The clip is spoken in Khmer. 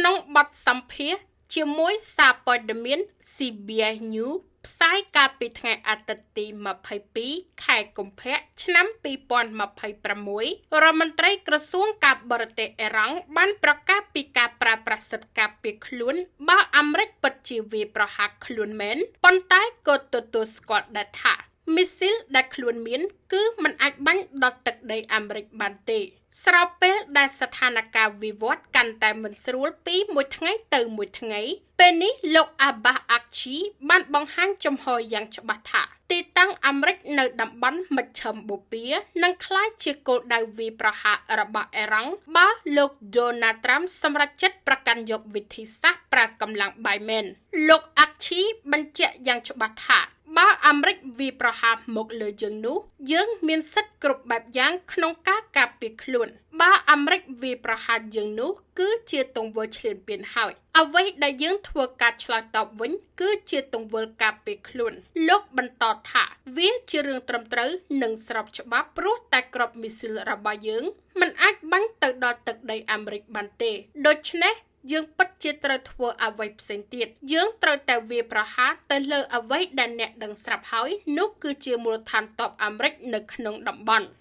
ក្នុងបទសម្ភាសន៍ជាមួយសារព័ត៌មាន CBS News ផ្សាយកាលពីថ្ងៃអាទិត្យទី22ខែកុម្ភៈឆ្នាំ2026រដ្ឋមន្ត្រីក្រសួងការបរទេសអ៊ីរ៉ង់បានប្រកាសពីការប្រើប្រាស់សិទ្ធិការពារខ្លួនបើអាមេរិកពិតជាវាយប្រហារខ្លួនមែនប៉ុន្តែក៏ទទួលស្គាល់ដែរថាមីស៊ីលដែលខ្លួនមានគឺមិនអាចបាញ់ដល់ទឹកដីអាមេរិកបានទេ ស្របពេលដែលស្ថានភាពវិវត្តកាន់តែមិនស្រួលពីមួយថ្ងៃទៅមួយថ្ងៃពេលនេះលោកអាបាសអាក់ឈីបានបង្ហាញចំហយ៉ាងច្បាស់ថាទីតាំងអាមេរិកនៅតំបន់មជ្ឈិមបូព៌ានឹងក្លាយជាគោលដៅវាយប្រហាររបស់អ៊ីរ៉ង់បើលោកដូណាល់ត្រាំសម្រេចចិត្តប្រកាន់យកវិធីសាស្ត្រប្រើកម្លាំងបាយមែនលោកអាក់ឈីបញ្ជាក់យ៉ាងច្បាស់ថាបើអាមេរិកវាយប្រហារមកលើយើងនោះយើងមានសិទ្ធិគ្រប់បែបយ៉ាងក្នុងការការពារខ្លួនបើអាមេរិកវាយប្រហារយើងនោះគឺជាទង្វើឈ្លានពានហើយអ្វីដែលយើងធ្វើការឆ្លើយតបវិញគឺជាទង្វើការពារខ្លួនលោកបន្តថាវាជារឿងត្រឹមត្រូវនិងស្របច្បាប់ព្រោះតែគ្រាប់មីស៊ីលរបស់យើងមិនអាចបាញ់ទៅដល់ទឹកដីអាមេរិកបានទេដូច្នេះយើងពិតជាត្រូវធ្វើអ្វីផ្សេងទៀតយើងត្រូវតែវាយប្រហារទៅលើអ្វីដែលអ្នកដឹងស្រាប់ហើយនោះគឺជាមូលដ្ឋានទ័ពអាមេរិកនៅក្នុងតំបន់។